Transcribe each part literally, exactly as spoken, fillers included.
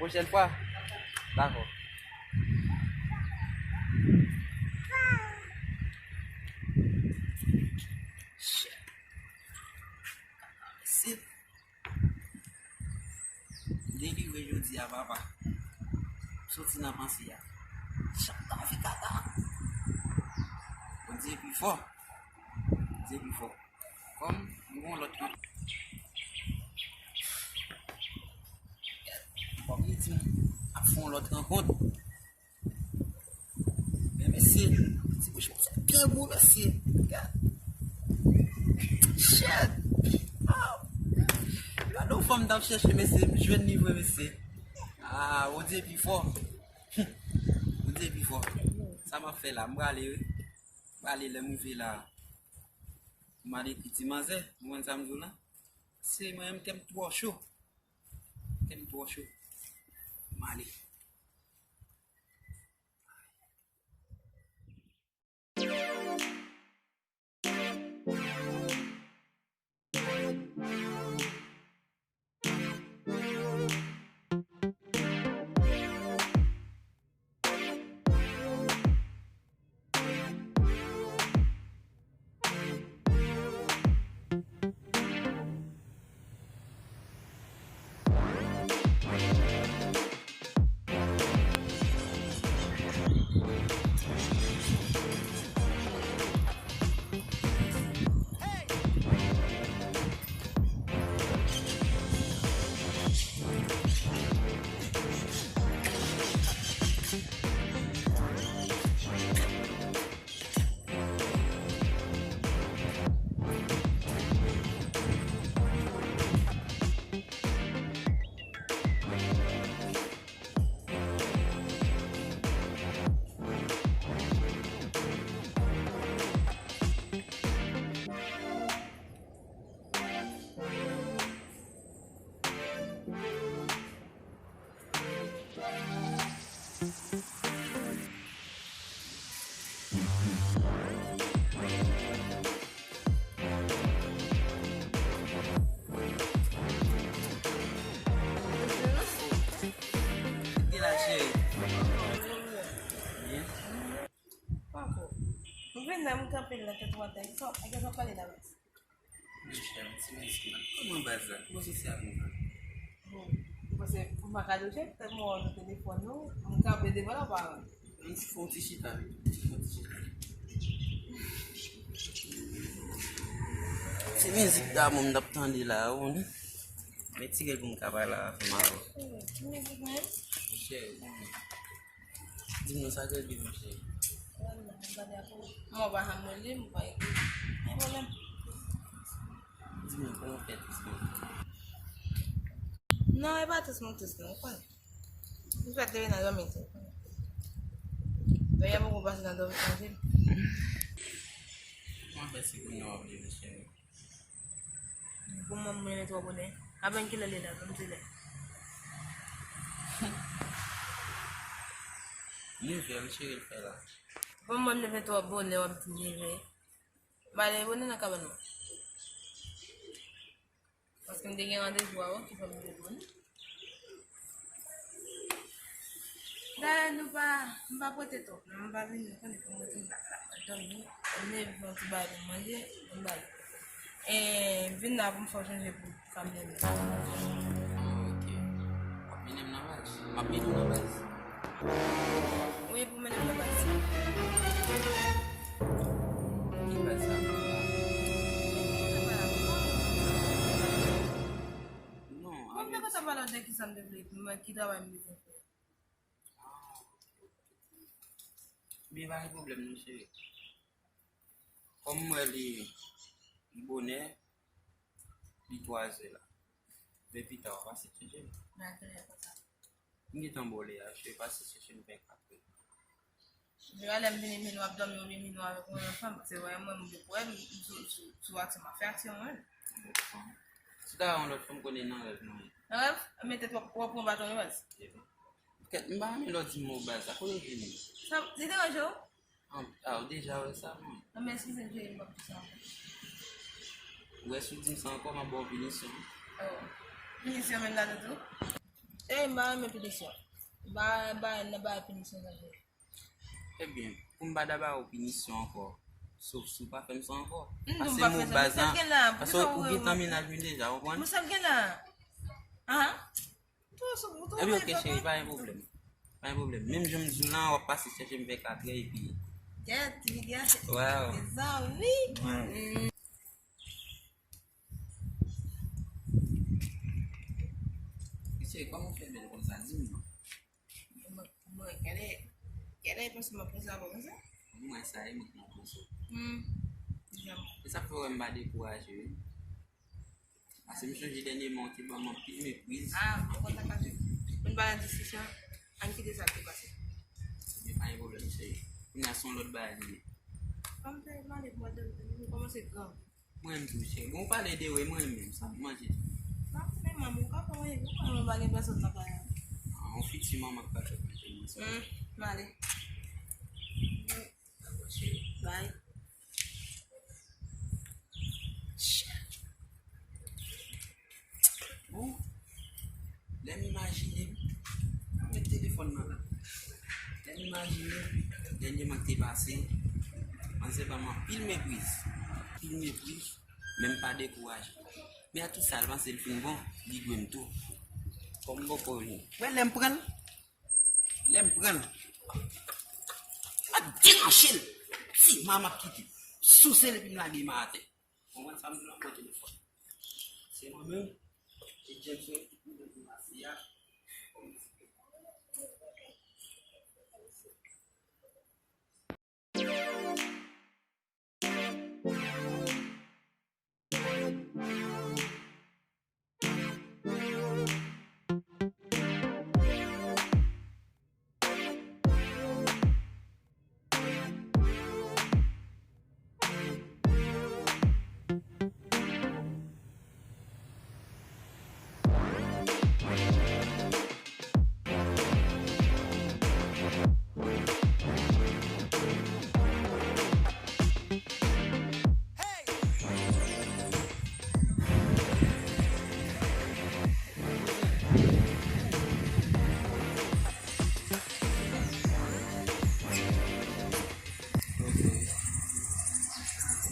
Pwochèn fwa. Dakò. Shit. Shit. Delivre jodi a, papa. Soti nan panse a. Chak tan fè kaka. Bondye pi fò. Bondye pi fò. Kòm m gon lòt rankont. Kòm li di m ap fè yon lòt rankont. Men mesye, ti bouch mwen byen gwo, mesye. Gad. Shit. Ah. Gad yon fanm m t ap chèche, mesye, m jwenn li vre, mesye. Ah, Bondye pi fò. Bondye pi fò. Sa m ap fè la, m prale, wi. M prale lè m rive la. M al ekri ti manzè, ou konn sa m di w la? Se mwen menm kè m twò cho. Kè m twò cho. M ale. Pako. M vin la, m kanpe la, tèt w atè. Sa, e sa w pale la, baz? Monchè, m ti mesye, kòman baz la? Kòman sosyal nou la? Bon, m panse ou pa ka doje, pètèt m wè w nan telefòn nou, m kanpe devan la, pa. M ti fè yon ti chita, wi. M ti fè yon ti chita. Ti mizik damou m t ap tande la, ou konnen. Men ti règ pou m ka pale avè m avè w. Ki mizik menm? Monchè, ou konnen. Di m non sa k rele, monchè. Mwen pa janm rele, mwen pa ekri. Pa gen pwoblèm. Di m non, kòman w fè tris konsa? Non, e pa tris mwen tris, non, ou konnen. M fèk leve nan dòmi tou. Dayè, mwen poko pase nan dòmi, chanje m. Kòman fè se kounye a w ap leve, cheri? Pou mwen, mwen leve twò bonè. Apèn kilè l ye la, ban m di lè. Nevè, m cheri, l fè la. Pou mwen, m leve twò bonè, w ap di nevè. M ale bonè nan kabann mwen. Paske m te gen randevou avè w ki fè m te bonè. Dayè, nou pa, m pa pote twòp, non, m pa vini, ou konnen kòman m te m pa ka dòmi, m leve fè yon ti bagay pou m manje, m ba l. E, m vin la pou m fè w chanje pou sa m te vin. Ah, ok. W ap mennen m nan baz? M ap mennen w nan baz. Wi, pou mennen m nan baz. Ki baz sa? Non, mwen te kontan pale de ki sa m te vle, ki travay m bezwen fè. Ah, ok, ok. Byen, pa gen pwoblèm non, cheri. Kòm m wè li, li bonè, li twazè la. Men pita, w a pase chèche m. Nan kilè konsa? M gentan bò lè a, cheri, pase chèche m ven kat è. Depi alè m vini, vini w ap dòmi oubyen vini w avèk yon lòt fanm, se vrè mwen, m gen pwoblèm sou, sou, sou aksyon m ap fè aksyon mwen. Yon lòt fanm? Si ta yon lòt fanm, konnen nan rèv mwen. Nan rèv? Men tèt w ap, w ap pran baton wi baz. Kèt, m pa renmen lè w di m mò baz la, kote w vini? Sa, li deranje w? Ah, ah, ou deja wè sa, mwen. Non, men eskize m, cheri, m p ap di sa ankò. Ou wè, si w di m sa ankò, m ap ba w pinisyon. Oh. Pinisyon menm ladan tou? Ey, m pa renmen pinisyon. M pa, m pa nan bagay pinisyon sa vre. Ebyen, pou m pa ta ba ou pinisyon ankò, sof si w pa fè m sa ankò. M di w m pa fè sa, men sa l gen la. Paske ou gentan mennaj mwen deja, w konprann? Men sa l gen la. Aha. Ebyen, ok, cheri, pa gen pwoblèm. Pa gen pwoblèm. Menm jan m di w lan, w ap pase chèche m vè katrè epi. Gèt, li gèt. Waw. Mezanmi. Wi. Mesye, kòman w fè bèl konsa? Di m non. Mwen, mwen, gade, gade panse mwen panse avè w konsa. Mwen sa e mwen k nan panse w. Hmm. Jan. E sa k fè w wè m pa dekouraje wi. Paske m chonje dènyèman w te ban m anpil mepriz. Ah, mwen kontan pase. Pou n pa nan diskisyon, ann kite sa k te pase. Ebyen, pa gen pwoblèm, cheri. Kounye a se yon lòt bagay li ye. Kòm te mande pou mwen, m kòmanse gran. Mwen menm tou, cheri. Bon, ou pale de wè, mwen menm, sa m manje tou. Sa m fè manman, ou ka fè manje, ou pa gen pèsòn nan kay la. Ah, yon fiti manman k pa fè manje, mwen sa. Hmm, m ale. Dakò, cheri. Bye. Bon, lè m imajine m, mwen met telefòn nan la. Lè m imajine m, dènyèman k te pase, manzè ban m anpil mepriz. Anpil mepriz, men m pa dekouraje. Men a tout sa, l panse l fin bon, li dwe m tou. Kòm m poko vini. Wè lè m pran l, lè m pran l, m ap deranje l. Ti manman ap kite. Souse l epi m lage men atè. Konprann sa m di w la, pran telefòn. Se mwen menm, se James wi, ki pou mwen pase a.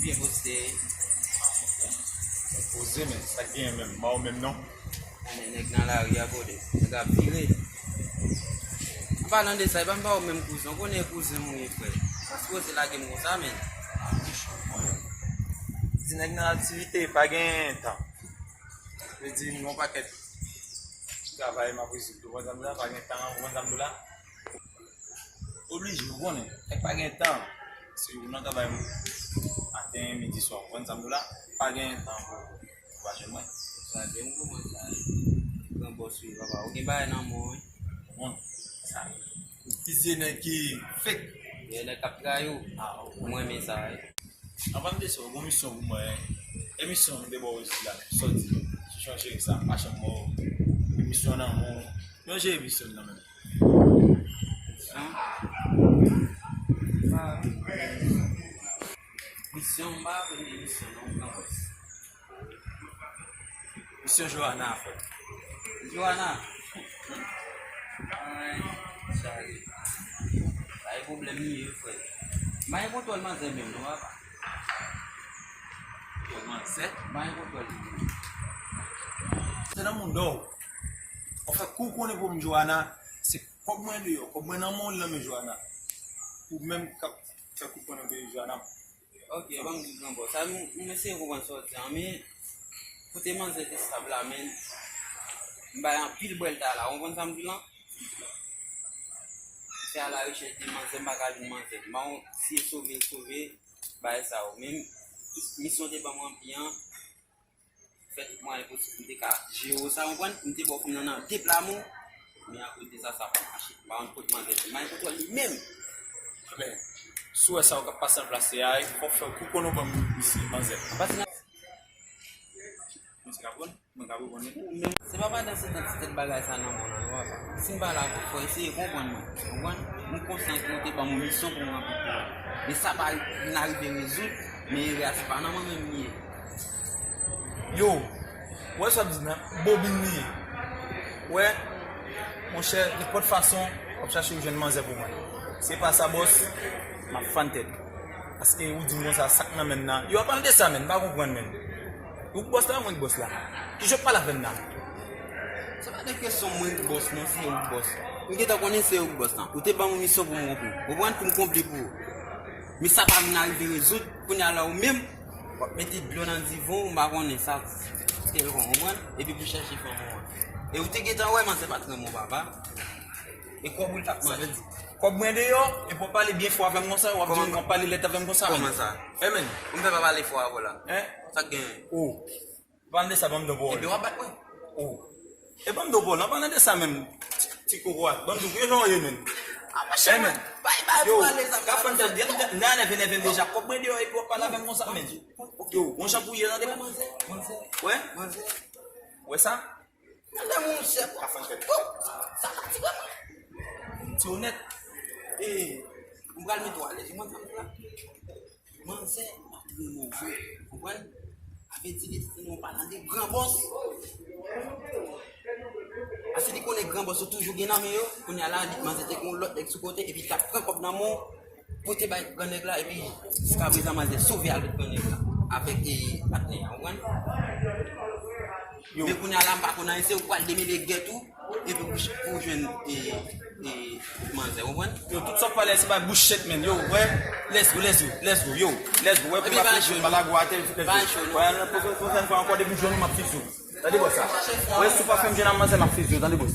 Byen poste. Poze, men sa k genyen menm? Ba w menm non. Konnen nèg nan lari a, kote nèg ap vire. An palan de sa, e pa m ba w menm kouzen, ou konnen e kouzen m ou ye, frè. Ou pa sipoze lage m konsa, men. Di nèg nan aktivite, pa gen tan. Vle di, m gen yon pakèt travay m ap rezoud tou, konprann sa m di w la, pa gen tan, konprann sa m di w la. Oblije, ou konnen, nèg pa gen tan. Si ou nan travay maten, midi, swa, ou konprann sa m di w la, pa gen tan pou, pou pa jwenn mwen. Sa byen, ou konprann sa. Gran bòs wi, papa. Ou gen bagay nan men w wi. Ou konn sa. Ou vizye nèg ki fake. Gen nèg k ap trayi w. Ah, ou konn. Mwen renmen sa wi. Anvan m te sòti, gon misyon pou mwen. Emisyon m te ba w isit la, sòti. Sou chanje sa, pa chanm mò. Emisyon nan men w. Yon je emisyon nan menm. Misyon? Misyon, m pa konn emisyon non, m nan wè. Misyon Johanna, frè. Johanna? Ay, chale. Sa e pwoblèm li ye, frè. M pa gen kontwòl manzè menm non, papa. Kontwòl manzè? M pa gen kontwòl li menm. Se nan moun dò. Anfen, kou konnen pwoblèm Johanna, se kòb mwen deyò, kòb mwen nan men w, l nan men Johanna. Ou menm k ap fè kou konnen de Johanna. Ok, ban m di w ankò. Sa, m, m eseye konprann sa w di an, men kote manzè te stab la, men m bay anpil bwèl ta la. Ou konprann sa m di w lan? Se a la rechèch de manzè, m pa ka jwenn manzè. M pa konn si e sove, e sove, bagay sa yo. Men misyon te ban m anpi an. Fè tout mwayen posib pou m te ka jere w sa, konprann? M te ba w fim nan nan de pla mou, men akoz de sa, sa pa mache. M pa konn kot manzè te, m pa gen kontwòl li menm. Ebyen, si w wè sa w k ap pase nan plas li a, fò w fè kou konnen w ban m misye manzè. Pase nan Mwen se ka konn, mwen ka konn. Se pa padan se tan ti tèt bagay sa nan mwen nan, non, papa. Si m pa la, fò eseye konprann mwen. Konprann? M konsyan ke w te ban m yon misyon pou m ranpli pou ou. Men sa pa vin arive rezoud, men erè a se pa nan mwen menm li ye. Yo, w wè sa w ap di nan bobin li ye. W wè, Monchè, nenpòt fason, w ap chache ou jwenn manzè pou mwen. Se pa sa, bòs, m ap fann tèt. Paske ou di m konsa, sa k nan men l la. Yo, ap pale de sa, menn, m pa konprann, menn. Ou k bòs la, mwen k bòs la. Kijan w ap pale avè m la? Se pa de kesyon mwen k bòs, non, se ou k bòs. M gentan konnen se ou k bòs la. Ou te ban mwen misyon pou m konpli. Konprann? Pou m konpli pou ou. Men sa pa vin arive rezoud, kounye a la ou menm, w ap mete dlo nan divan w, m pa konnen sa, kèlkonk, konprann? Epi pou chèche fanm ou an. E ou te gentan wè manzè pa t renmen w, papa. E kòb ou l t ap manje. Kòb mwen deyò, epi w ap pale byen fò avè m konsa, w ap di m w ap pale lèd avè m konsa, menn. Kòman sa? E, menn. Ou m fè pa pale fò avè w la. Hein? Sa k genyen? Oh. Pale de sa, ban m de pawòl. Ebyen, w ap bat mwen. Oh. E ban m de pawòl, an palan de sa menm, ti, ti koko a. Ban m di w, kijan w ye, menn? Ah, monchè, bay, bay pou pale sa. Yo, ka fann tèt, n a nève, nève m deja. Kòb mwen deyò, epi w ap pale avè m konsa, menn. Yo, bon jan pou w ye, tande. Wè? Wè sa? Tande, monchè. Ka fann tèt. Oh, sa, sa, ti koko. Ti onèt. E, m pral mete w alèz. Ou konn sa m di la? Manzè pa t renmen w vre, konprann? Sa vle di li te renmen w pa nan de gran bòs. Paske li konnen gran bòs yo toujou gen nan men yo. Kounye a la, li, manzè te gen yon lòt nèg sou kote, epi li t ap pran kòb nan men w, pote bay gran nèg la, epi jiskaprezan manzè sove al wè gran nèg la avèk, e, patnè a, konprann? Yo. Men kounye a la, m pa konn anyen, se ou k pral demele gèt ou, epi pou, pou jwenn, e, e, manzè, ou konprann? Yo, tout sa w pale, se pa bullshit, menn. Yo, wè, let's go, let's go, let's go, yo, let's go, wè, pou pa fè cho, pa lage w atè, let's go. Wè, pwofè-, pwofèn fwa ankò, depi w jwenn ou, m ap fizi w. Tande, bòs, sa. Wè, si w pa fè m jwenn ak manzè, m ap fizi w, tande, bòs.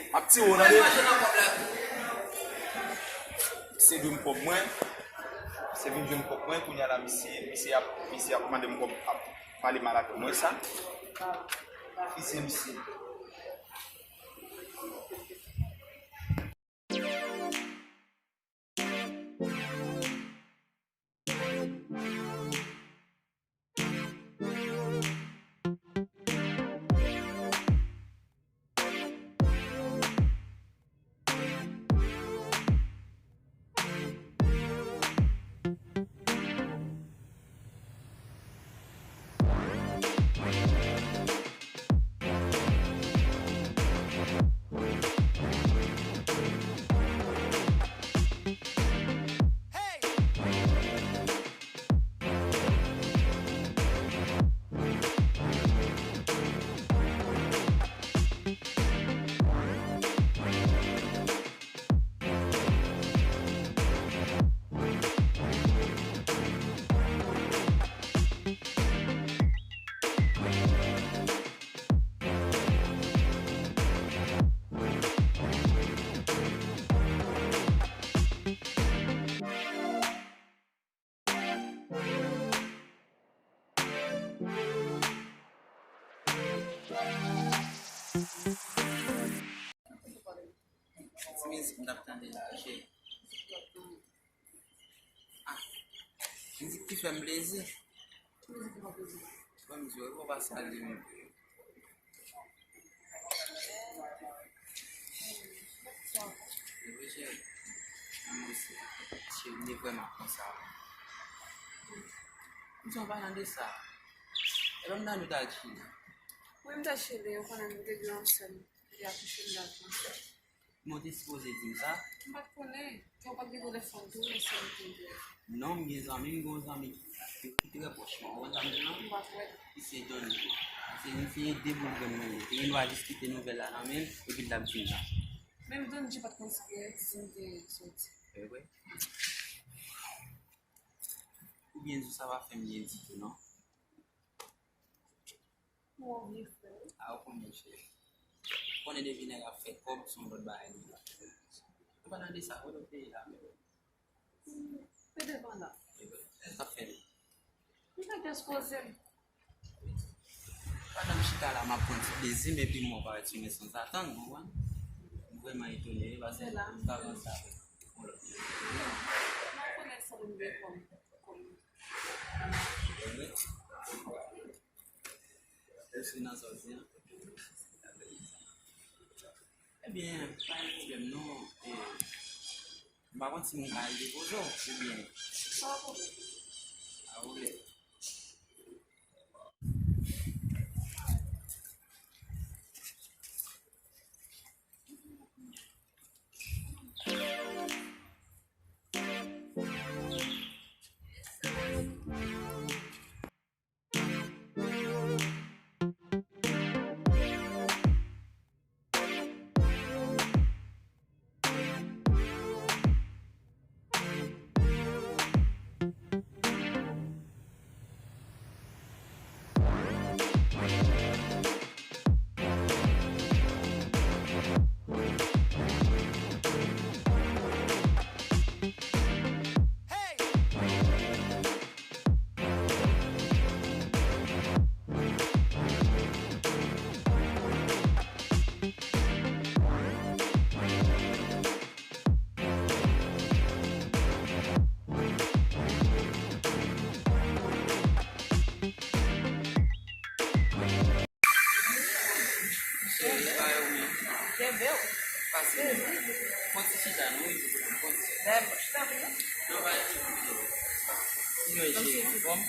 M ap tire w, tande. Se dwe m kòb mwen. Se vin jwenn kòb mwen, kounye a la, misye, misye ap, misye ap mande m kòb, ap pale mal avè mwen sa. Fizye misye. Ti mizik m t ap tande la, cheri. Ah, mizik ki fè m plezi. Ban m di w, e pa w pa salye m. Li vre, cheri. Mwen osi. Cheri, li vrèman konsa. Kouzen, an palan de sa, e ban m nan nou t al chile. Wi, m te chile, ou konnen nou te gen yon sèl, li akouche m dat la. Men w te sipoze di m sa. M pa t konnen. Ou pa t gen telefòn tou, men se ou ki gen telefòn. Non, m gen zanmi, m gen yon zanmi ki, ki trè pwòch mwen. Ou konn sa m di w lan? M pa t wè. Li se Tony. Se, se de boul grenn mwen ye. Te gen dwa jis kite nouvèl la nan men l, epi l t ap di m sa. Menm Tony pa t konn si gen, si m te soti. E vre? Oubyen di w sa pa fè m byen ditou, non? Ou oblije fè l. A, ou konnen, cheri. Ou konnen depi nèg ap fè kòb, se yon lòt bagay li ye. An palan de sa, kote w te ye la menm? M te devan la. Sa k ap fè l? M te jis poze m. Pandan m chita la, m ap pran ti plezi m, epi m wè w parèt sou mwen sanzatann, ou konprann? M vrèman etone, wi, paske m t avanse avèk yon lòt moun. M pa konnen sa m gen kòm, kòm Èske nan sòti an? Ebyen, pa gen pwoblèm non. E, m pa konn si m ka al depoze w, oubyen. Pa pwoblèm. Pa pwoblèm. Pase. Fon ti chita, non, wi, fon ti chita. Dayè, chita pou mwen. Non, pa di. Sinon, e cheri, anfòm?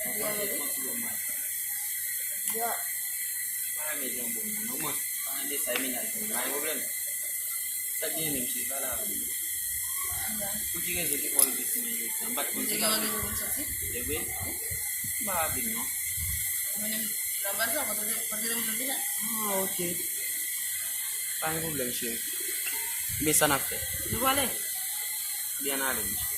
Anfòm, se kòman ti bon mwen. Pa renmen jan bon mwen, non, mwen. Pa renmen sa, e mennaj mwen, pa gen pwoblèm. Sa gen menm, cheri, pale avè m. Pou ki rezon ki fè w rive sou mwen jodi a? M pa t konn si w t ap vini. E vre? M pa raple m, non. Mwen menm, nan baz la, mwen te, mwen te renmen l deja. Ah, ok. Pa gen pwoblèm, cheri. Men sa n ap fè? Nou prale? Byen ale, wi.